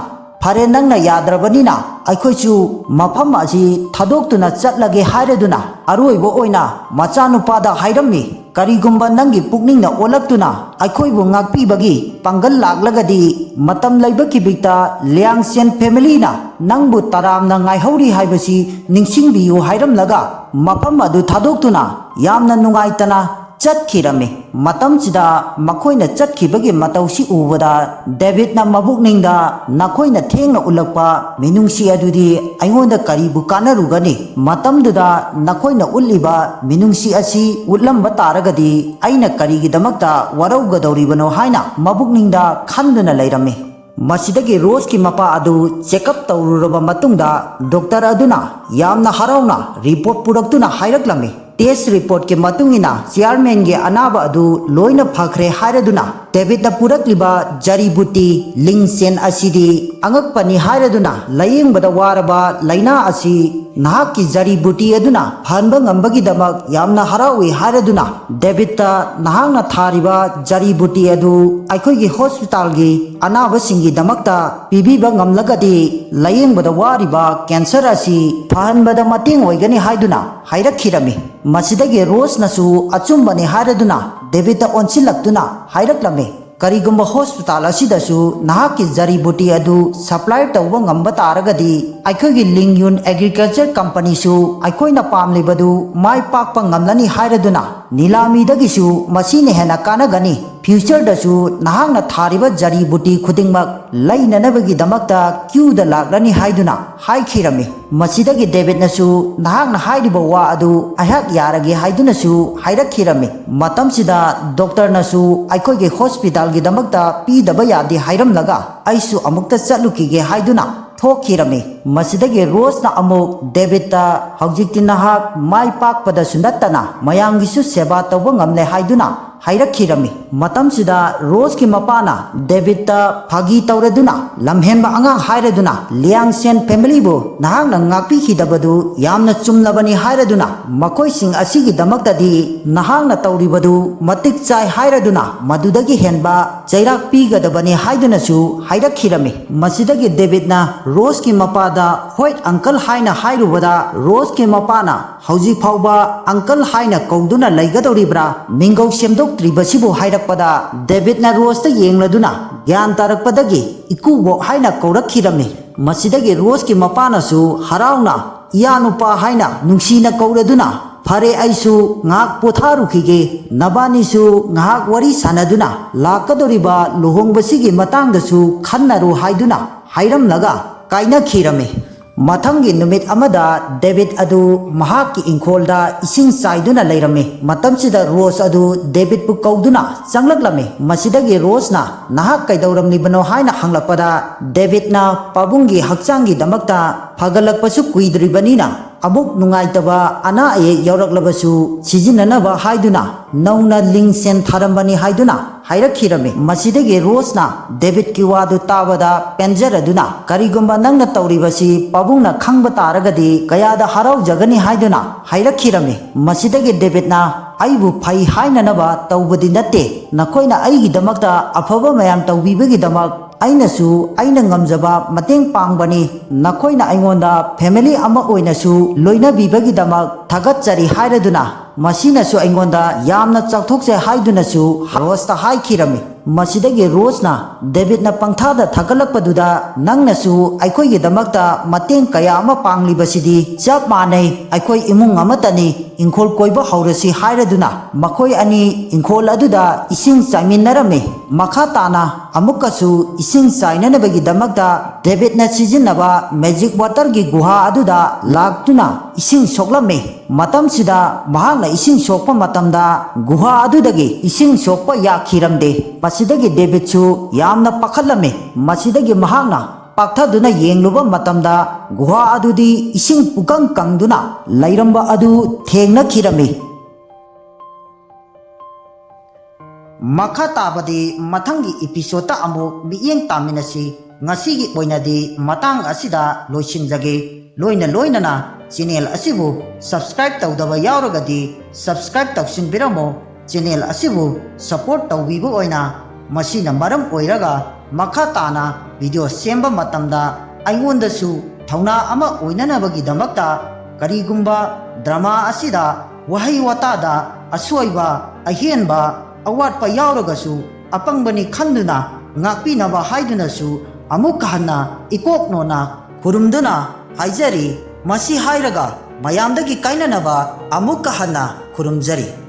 "ꯐꯔꯦ, ꯅꯪꯅ ꯌꯥꯗ꯭ꯔꯕꯅꯤꯅ ꯑꯩꯈꯣꯏꯁꯨ ꯃꯐꯝ ꯑꯁꯤ ꯊꯥꯗꯣꯛꯇꯨꯅ ꯆꯠꯂꯒꯦ" ꯍꯥꯏꯔꯗꯨꯅ ꯑꯔꯣꯏꯕ ꯑꯣꯏꯅ ꯃꯆꯥꯅꯨꯄꯥꯗ ꯍꯥꯏꯔꯝꯃꯤ꯫ ꯀꯔꯤꯒꯨꯝꯕ ꯅꯪꯒꯤ ꯄꯨꯛꯅꯤꯡꯅ ꯑꯣꯜꯂꯛꯇꯨꯅ ꯑꯩꯈꯣꯏꯕꯨ ꯉꯥꯛꯄꯤꯕꯒꯤ ꯄꯥꯡꯒꯜ ꯂꯥꯛꯂꯒꯗꯤ, ꯃꯇꯝ ꯂꯩꯕ ꯈꯤꯕꯤꯛꯇ ꯂꯤꯌꯥꯡꯁꯦꯟ family ꯅ ꯅꯪꯕꯨ ꯇꯔꯥꯝꯅ ꯉꯥꯏꯍꯧꯔꯤ ꯍꯥꯏꯕꯁꯤ ꯅꯤꯡꯁꯤꯡꯕꯤꯌꯨ" ꯍꯥꯏꯔꯝꯂꯒ ꯃꯐꯝ ꯑꯗꯨ ꯊꯥꯗꯣꯛꯇꯨꯅ ꯌꯥꯝꯅ ꯅꯨꯡꯉꯥꯏꯇꯅ ꯆꯠꯈꯤꯔꯝꯃꯤ꯫ ꯃꯇꯝꯁꯤꯗ ꯃꯈꯣꯏꯅ ꯆꯠꯈꯤꯕꯒꯤ ꯃꯇꯧꯁꯤ ꯎꯕꯗ ꯗꯦꯕꯤꯠꯅ ꯃꯕꯨꯛꯅꯤꯡꯗ, "ꯅꯈꯣꯏꯅ ꯊꯦꯡꯅ ꯎꯠꯂꯛꯄ ꯃꯤꯅꯨꯡꯁꯤ ꯑꯗꯨꯗꯤ ꯑꯩꯉꯣꯟꯗ ꯀꯔꯤꯕꯨ ꯀꯥꯟꯅꯔꯨꯒꯅꯤ? ꯃꯇꯝꯗꯨꯗ ꯅꯈꯣꯏꯅ ꯎꯠꯂꯤꯕ ꯃꯤꯅꯨꯡꯁꯤ ꯑꯁꯤ ꯎꯠꯂꯝꯕ ꯇꯥꯔꯒꯗꯤ ꯑꯩꯅ ꯀꯔꯤꯒꯤꯗꯃꯛꯇ ꯋꯥꯔꯧꯒꯗꯧꯔꯤꯕꯅꯣ?" ꯍꯥꯏꯅ ꯃꯕꯨꯛꯅꯤꯡꯗ ꯈꯟꯗꯨꯅ ꯂꯩꯔꯝꯃꯤ꯫ ꯃꯁꯤꯗꯒꯤ ꯔꯣꯁꯀꯤ ꯃꯄꯥ ꯑꯗꯨ check up ꯇꯧꯔꯨꯔꯕ ꯃꯇꯨꯡꯗ, doctor ꯑꯗꯨꯅ ꯌꯥꯝꯅ ꯍꯔꯥꯎꯅ report ꯄꯨꯔꯛꯇꯨꯅ ꯍꯥꯏꯔꯛꯂꯝꯃꯤ, "Test report ꯀꯤ ꯃꯇꯨꯡ ꯏꯟꯅ chairman ꯒꯤ ꯑꯅꯥꯕ ꯑꯗꯨ ꯂꯣꯏꯅ ꯐꯈ꯭ꯔꯦ" ꯍꯥꯏꯔꯗꯨꯅ, ꯗꯦꯕꯤꯠꯅ ꯄꯨꯔꯛꯂꯤꯕ ꯖꯔꯤ ꯕꯨꯇꯤ ꯂꯤꯡꯁꯦꯟ ꯑꯁꯤꯗꯤ ꯑꯉꯛꯄꯅꯤ ꯍꯥꯏꯔꯗꯨꯅ, ꯂꯥꯌꯦꯡꯕꯗ ꯋꯥꯔꯕ ꯂꯥꯏꯅꯥ ꯑꯁꯤ ꯅꯍꯥꯛꯀꯤ ꯖꯔꯤ ꯕꯨꯇꯤ ꯑꯗꯨꯅ ꯐꯍꯟꯕ ꯉꯝꯕꯒꯤꯗꯃꯛ ꯌꯥꯝꯅ ꯍꯔꯥꯎꯏ ꯍꯥꯏꯔꯗꯨꯅ, ꯗꯦꯕꯤꯠꯇ, "ꯅꯍꯥꯛꯅ ꯊꯥꯔꯤꯕ ꯖꯔꯤ ꯕꯨꯇꯤ ꯑꯗꯨ ꯑꯩꯈꯣꯏꯒꯤ hospital ꯒꯤ ꯑꯅꯥꯕꯁꯤꯡꯒꯤꯗꯃꯛꯇ ꯄꯤꯕꯤꯕ ꯉꯝꯂꯒꯗꯤ, ꯂꯥꯌꯦꯡꯕꯗ ꯋꯥꯔꯤꯕ cancer ꯑꯁꯤ ꯐꯍꯟꯕꯗ ꯃꯇꯦꯡ ꯑꯣꯏꯒꯅꯤ" ꯍꯥꯏꯗꯨꯅ ꯍꯥꯏꯔꯛꯈꯤꯔꯝꯃꯤ꯫ ꯃꯁꯤꯗꯒꯤ ꯔꯣꯁꯅꯁꯨ ꯑꯆꯨꯝꯕꯅꯤ ꯍꯥꯏꯔꯗꯨꯅ ꯗꯦꯕꯤꯠꯇ ꯑꯣꯟꯁꯤꯜꯂꯛꯇꯨꯅ ꯍꯥꯏꯔꯛꯂꯝꯃꯤ, "ꯀꯔꯤꯒꯨꯝꯕ hospital ꯑꯁꯤꯗꯁꯨ ꯅꯍꯥꯛꯀꯤ ꯖꯔꯤ ꯕꯨꯇꯤ ꯑꯗꯨ supply ꯇꯧꯕ ꯉꯝꯕ ꯇꯥꯔꯒꯗꯤ, ꯑꯩꯈꯣꯏꯒꯤ ꯂꯤꯡꯌꯨꯟ Agriculture Company ꯁꯨ ꯑꯩꯈꯣꯏꯅ ꯄꯥꯝꯂꯤꯕꯗꯨ ꯃꯥꯏ ꯄꯥꯛꯄ ꯉꯝꯂꯅꯤ" ꯍꯥꯏꯔꯗꯨꯅ, "ꯅꯤꯂꯥꯃꯤꯗꯒꯤꯁꯨ ꯃꯁꯤꯅ ꯍꯦꯟꯅ ꯀꯥꯟꯅꯒꯅꯤ꯫ Future ꯗꯁꯨ ꯅꯍꯥꯛꯅ ꯊꯥꯔꯤꯕ ꯖꯔꯤ ꯕꯨꯇꯤ ꯈꯨꯗꯤꯡꯃꯛ ꯂꯩꯅꯅꯕꯒꯤꯗꯃꯛꯇ queue ꯗ ꯂꯥꯛꯂꯅꯤ" ꯍꯥꯏꯗꯨꯅ ꯍꯥꯏꯈꯤꯔꯝꯃꯤ꯫ ꯃꯁꯤꯗꯒꯤ ꯗꯦꯕꯤꯠꯅꯁꯨ, "ꯅꯍꯥꯛꯅ ꯍꯥꯏꯔꯤꯕ ꯋꯥ ꯑꯗꯨ ꯑꯩꯍꯥꯛ ꯌꯥꯔꯒꯦ" ꯍꯥꯏꯗꯨꯅꯁꯨ ꯍꯥꯏꯔꯛꯈꯤꯔꯝꯃꯤ꯫ ꯃꯇꯝꯁꯤꯗ doctor ꯅꯁꯨ ꯑꯩꯈꯣꯏꯒꯤ hospital ꯒꯤꯗꯃꯛꯇ ꯄꯤꯗꯕ ꯌꯥꯗꯦ ꯍꯥꯏꯔꯝꯂꯒ, ꯑꯩꯁꯨ ꯑꯃꯨꯛꯇ ꯆꯠꯂꯨꯈꯤꯒꯦ ꯍꯥꯏꯗꯨꯅ ꯊꯣꯛꯈꯤꯔꯝꯃꯤ꯫ ꯃꯁꯤꯗꯒꯤ ꯔꯣꯁꯅ ꯑꯃꯨꯛ ꯗꯦꯕꯤꯠꯇ, "ꯍꯧꯖꯤꯛꯇꯤ ꯅꯍꯥꯛ ꯃꯥꯏ ꯄꯥꯛꯄꯗꯁꯨ ꯅꯠꯇꯅ ꯃꯌꯥꯝꯒꯤꯁꯨ ꯁꯦꯕꯥ ꯇꯧꯕ ꯉꯝꯂꯦ" ꯍꯥꯏꯗꯨꯅ ꯍꯥꯏꯔꯛꯈꯤꯔꯝꯃꯤ꯫ ꯃꯇꯝꯁꯤꯗ ꯔꯣꯁꯀꯤ ꯃꯄꯥꯅ ꯗꯦꯕꯤꯠꯇ ꯐꯥꯒꯤ ꯇꯧꯔꯗꯨꯅ, "ꯂꯝꯍꯦꯟꯕ ꯑꯉꯥꯡ ꯍꯥꯏꯔꯗꯨꯅ ꯂꯤꯌꯥꯡꯁꯦꯟ family ꯕꯨ ꯅꯍꯥꯛꯅ ꯉꯥꯛꯄꯤꯈꯤꯗꯕꯗꯨ ꯌꯥꯝꯅ ꯆꯨꯝꯂꯕꯅꯤ ꯍꯥꯏꯔꯗꯨꯅ, ꯃꯈꯣꯏꯁꯤꯡ ꯑꯁꯤꯒꯤꯗꯃꯛꯇꯗꯤ ꯅꯍꯥꯛꯅ ꯇꯧꯔꯤꯕꯗꯨ ꯃꯇꯤꯛ ꯆꯥꯏ ꯍꯥꯏꯔꯗꯨꯅ ꯃꯗꯨꯗꯒꯤ ꯍꯦꯟꯕ ꯆꯩꯔꯥꯛ ꯄꯤꯒꯗꯕꯅꯤ" ꯍꯥꯏꯗꯨꯅꯁꯨ ꯍꯥꯏꯔꯛꯈꯤꯔꯝꯃꯤ꯫ ꯃꯁꯤꯗꯒꯤ ꯗꯦꯕꯤꯠꯅ ꯔꯣꯁꯀꯤ ꯃꯄꯥ ꯗ, "ꯍꯣꯏ, ꯑꯪꯀꯜ" ꯍꯥꯏꯅ ꯍꯥꯏꯔꯨꯕꯗ, ꯔꯣꯁꯀꯤ ꯃꯄꯥꯅ, "ꯍꯧꯖꯤꯛ ꯐꯥꯎꯕ ꯑꯪꯀꯜ ꯍꯥꯏꯅ ꯀꯧꯗꯨꯅ ꯂꯩꯒꯗꯧꯔꯤꯕ꯭ꯔꯥ? ꯃꯤꯡꯒꯧ ꯁꯦꯝꯗꯣꯛꯇ꯭ꯔꯤꯕꯁꯤꯕꯨ?" ꯍꯥꯏꯔꯛꯄꯗ, ꯗꯦꯕꯤꯠꯅ ꯔꯣꯁꯇ ꯌꯦꯡꯂꯗꯨꯅ, ꯒ꯭ꯌꯥꯟ ꯇꯥꯔꯛꯄꯗꯒꯤ "ꯏꯀꯨꯕꯣꯛ" ꯍꯥꯏꯅ ꯀꯧꯔꯛꯈꯤꯔꯝꯃꯤ꯫ ꯃꯁꯤꯗꯒꯤ ꯔꯣꯁꯀꯤ ꯃꯄꯥꯅꯁꯨ ꯍꯔꯥꯎꯅ "ꯏꯌꯥꯅꯨꯄꯥ" ꯍꯥꯏꯅ ꯅꯨꯡꯁꯤꯅ ꯀꯧꯔꯗꯨꯅ, "ꯐꯔꯦ, ꯑꯩꯁꯨ ꯉꯥꯏꯍꯥꯛ ꯄꯣꯊꯥꯔꯨꯈꯤꯒꯦ, ꯅꯕꯥꯅꯤꯁꯨ ꯉꯥꯏꯍꯥꯛ ꯋꯥꯔꯤ ꯁꯥꯟꯅꯗꯨꯅ ꯂꯥꯛꯀꯗꯧꯔꯤꯕ ꯂꯨꯍꯣꯡꯕꯁꯤꯒꯤ ꯃꯇꯥꯡꯗꯁꯨ ꯈꯟꯅꯔꯨ" ꯍꯥꯏꯗꯨꯅ ꯍꯥꯏꯔꯝꯂꯒ ꯀꯥꯏꯅꯈꯤꯔꯝꯃꯤ꯫ ꯃꯊꯪꯒꯤ ꯅꯨꯃꯤꯠ ꯑꯃꯗ ꯗꯦꯕꯤꯠ ꯑꯗꯨ ꯃꯍꯥꯛꯀꯤ ꯏꯪꯈꯣꯜꯗ ꯏꯁꯤꯡ ꯆꯥꯏꯗꯨꯅ ꯂꯩꯔꯝꯃꯤ꯫ ꯃꯇꯝꯁꯤꯗ ꯔꯣꯁ ꯑꯗꯨ ꯗꯦꯕꯤꯠꯄꯨ ꯀꯧꯗꯨꯅ ꯆꯪꯂꯛꯂꯝꯃꯤ꯫ ꯃꯁꯤꯗꯒꯤ ꯔꯣꯁꯅ, "ꯅꯍꯥꯛ ꯀꯩꯗꯧꯔꯝꯂꯤꯕꯅꯣ?" ꯍꯥꯏꯅ ꯍꯪꯂꯛꯄꯗ, ꯗꯦꯕꯤꯠꯅ ꯄꯥꯕꯨꯡꯒꯤ ꯍꯛꯆꯥꯡꯒꯤꯗꯃꯛꯇ ꯐꯒꯠꯂꯛꯄꯁꯨ ꯀꯨꯏꯗ꯭ꯔꯤꯕꯅꯤꯅ, ꯑꯃꯨꯛ ꯅꯨꯡꯉꯥꯏꯇꯕ ꯑꯅꯥ ꯑꯌꯦꯛ ꯌꯥꯎꯔꯛꯂꯕꯁꯨ ꯁꯤꯖꯤꯟꯅꯅꯕ ꯍꯥꯏꯗꯨꯅ ꯅꯧꯅ ꯂꯤꯡ ꯁꯦꯟ ꯊꯥꯔꯝꯕꯅꯤ ꯍꯥꯏꯗꯨꯅ ꯍꯥꯏꯔꯛꯈꯤꯔꯝꯃꯤ꯫ ꯃꯁꯤꯗꯒꯤ ꯔꯣꯁꯅ ꯗꯦꯕꯤꯠꯀꯤ ꯋꯥꯗꯨ ꯇꯥꯕꯗ ꯄꯦꯟꯖꯔꯗꯨꯅ, "ꯀꯔꯤꯒꯨꯝꯕ ꯅꯪꯅ ꯇꯧꯔꯤꯕꯁꯤ ꯄꯥꯕꯨꯡꯅ ꯈꯪꯕ ꯇꯥꯔꯒꯗꯤ ꯀꯌꯥꯗ ꯍꯔꯥꯎꯖꯒꯅꯤ" ꯍꯥꯏꯗꯨꯅ ꯍꯥꯏꯔꯛꯈꯤꯔꯝꯃꯤ꯫ ꯃꯁꯤꯗꯒꯤ ꯗꯦꯕꯤꯠꯅ, "ꯑꯩꯕꯨ ꯐꯩ ꯍꯥꯏꯅꯅꯕ ꯇꯧꯕꯗꯤ ꯅꯠꯇꯦ, ꯅꯈꯣꯏꯅ ꯑꯩꯒꯤꯗꯃꯛꯇ ꯑꯐꯕ ꯃꯌꯥꯝ ꯇꯧꯕꯤꯕꯒꯤꯗꯃꯛ ꯑꯩꯅꯁꯨ ꯑꯩꯅ ꯉꯝꯖꯕ ꯃꯇꯦꯡ ꯄꯥꯡꯕꯅꯤ꯫ ꯅꯈꯣꯏꯅ ꯑꯩꯉꯣꯟꯗ ꯐꯦꯃꯤꯂꯤ ꯑꯃ ꯑꯣꯏꯅꯁꯨ ꯂꯣꯏꯅꯕꯤꯕꯒꯤꯗꯃꯛ ꯊꯥꯒꯠꯆꯔꯤ" ꯍꯥꯏꯔꯗꯨꯅ, ꯃꯁꯤꯅꯁꯨ ꯑꯩꯉꯣꯟꯗ ꯌꯥꯝꯅ ꯆꯥꯎꯊꯣꯛꯆꯩ ꯍꯥꯏꯗꯨꯅꯁꯨ ꯔꯣꯁꯇ ꯍꯥꯏꯈꯤꯔꯝꯃꯤ꯫ ꯃꯁꯤꯗꯒꯤ ꯔꯣꯁꯅ ꯗꯦꯕꯤꯠꯅ ꯄꯪꯊꯥꯗ ꯊꯥꯒꯠꯂꯛꯄꯗꯨꯗ, "ꯅꯪꯅꯁꯨ ꯑꯩꯈꯣꯏꯒꯤꯗꯃꯛꯇ ꯃꯇꯦꯡ ꯀꯌꯥ ꯑꯃ ꯄꯥꯡꯂꯤꯕꯁꯤꯗꯤ ꯆꯞ ꯃꯥꯟꯅꯩ, ꯑꯩꯈꯣꯏ ꯏꯃꯨꯡ ꯑꯃꯠꯇꯅꯤ, ꯏꯪꯈꯣꯜ ꯀꯣꯏꯕ ꯍꯧꯔꯁꯤ" ꯍꯥꯏꯔꯗꯨꯅ ꯃꯈꯣꯏ ꯑꯅꯤ ꯏꯪꯈꯣꯜ ꯑꯗꯨꯗ ꯏꯁꯤꯡ ꯆꯥꯏꯃꯤꯟꯅꯔꯝꯃꯤ꯫ ꯃꯈꯥ ꯇꯥꯅ ꯑꯃꯨꯛꯀꯁꯨ ꯏꯁꯤꯡ ꯆꯥꯏꯅꯅꯕꯒꯤꯗꯃꯛꯇ ꯗꯦꯕꯤꯠꯅ ꯁꯤꯖꯤꯟꯅꯕ ꯃꯦꯖꯤꯛ ꯋꯥꯇꯔꯒꯤ ꯒꯨꯍꯥ ꯑꯗꯨꯗ ꯂꯥꯛꯇꯨꯅ ꯏꯁꯤꯡ ꯁꯣꯛꯂꯝꯃꯤ꯫ ꯃꯇꯝꯁꯤꯗ ꯃꯍꯥꯛꯅ ꯏꯁꯤꯡ ꯁꯣꯛꯄ ꯃꯇꯝꯗ ꯒꯨꯍꯥ ꯑꯗꯨꯗꯒꯤ ꯏꯁꯤꯡ ꯁꯣꯛꯄ ꯌꯥꯈꯤꯔꯝꯗꯦ꯫ ꯃꯁꯤꯗꯒꯤ ꯗꯦꯕꯤꯠꯁꯨ ꯌꯥꯝꯅ ꯄꯥꯈꯠꯂꯝꯃꯤ꯫ ꯃꯁꯤꯗꯒꯤ ꯃꯍꯥꯛꯅ ꯄꯥꯛꯊꯗꯨꯅ ꯌꯦꯡꯂꯨꯕ ꯃꯇꯝꯗ ꯒꯨꯍꯥ ꯑꯗꯨꯗꯤ ꯏꯁꯤꯡ ꯄꯨꯀꯪ ꯀꯪꯗꯨꯅ ꯂꯩꯔꯝꯕ ꯑꯗꯨ ꯊꯦꯡꯅꯈꯤꯔꯝꯃꯤ꯫ ꯃꯈꯥ ꯇꯥꯕꯗꯤ ꯃꯊꯪꯒꯤ ꯏꯄꯤꯁꯣꯗꯇ ꯑꯃꯨꯛ ꯃꯤꯠꯌꯦꯡ ꯇꯥꯃꯤꯟꯅꯁꯤ꯫ ꯉꯁꯤꯒꯤ ꯑꯣꯏꯅꯗꯤ ꯃꯇꯥꯡ ꯑꯁꯤꯗ ꯂꯣꯏꯁꯤꯟꯖꯒꯦ꯫ ꯂꯣꯏꯅ ꯂꯣꯏꯅꯅ ꯆꯦꯅꯦꯜ ꯑꯁꯤꯕꯨ ꯁꯕꯁꯀ꯭ꯔꯥꯏꯕ ꯇꯧꯗꯕ ꯌꯥꯎꯔꯒꯗꯤ ꯁꯕꯁꯀ꯭ꯔꯥꯏꯕ ꯇꯧꯁꯤꯟꯕꯤꯔꯝꯃꯣ꯫ ꯆꯦꯅꯦꯜ ꯑꯁꯤꯕꯨ ꯁꯄꯣꯔꯠ ꯇꯧꯕꯤꯕ ꯑꯣꯏꯅ ꯃꯁꯤꯅ ꯃꯔꯝ ꯑꯣꯏꯔꯒ ꯃꯈꯥ ꯇꯥꯅ ꯚꯤꯗꯤꯑꯣ ꯁꯦꯝꯕ ꯃꯇꯝꯗ ꯑꯩꯉꯣꯟꯗꯁꯨ ꯊꯧꯅꯥ ꯑꯃ ꯑꯣꯏꯅꯅꯕꯒꯤꯗꯃꯛꯇ ꯀꯔꯤꯒꯨꯝꯕ drama ꯑꯁꯤꯗ ꯋꯥꯍꯩ ꯋꯥꯇꯥꯗ ꯑꯁꯣꯏꯕ, ꯑꯍꯦꯟꯕ, ꯑꯋꯥꯠꯄ ꯌꯥꯎꯔꯒꯁꯨ ꯑꯄꯪꯕꯅꯤ ꯈꯟꯗꯨꯅ ꯉꯥꯛꯄꯤꯅꯕ ꯍꯥꯏꯗꯨꯅꯁꯨ ꯑꯃꯨꯛꯀ ꯍꯟꯅ ꯏꯀꯣꯛ ꯅꯣꯟꯅ ꯈꯨꯔꯨꯝꯗꯨꯅ ꯍꯥꯏꯖꯔꯤ꯫ ꯃꯁꯤ ꯍꯥꯏꯔꯒ ꯃꯌꯥꯝꯗꯒꯤ ꯀꯥꯏꯅꯅꯕ ꯑꯃꯨꯛꯀ ꯍꯟꯅ ꯈꯨꯔꯨꯝꯖꯔꯤ꯫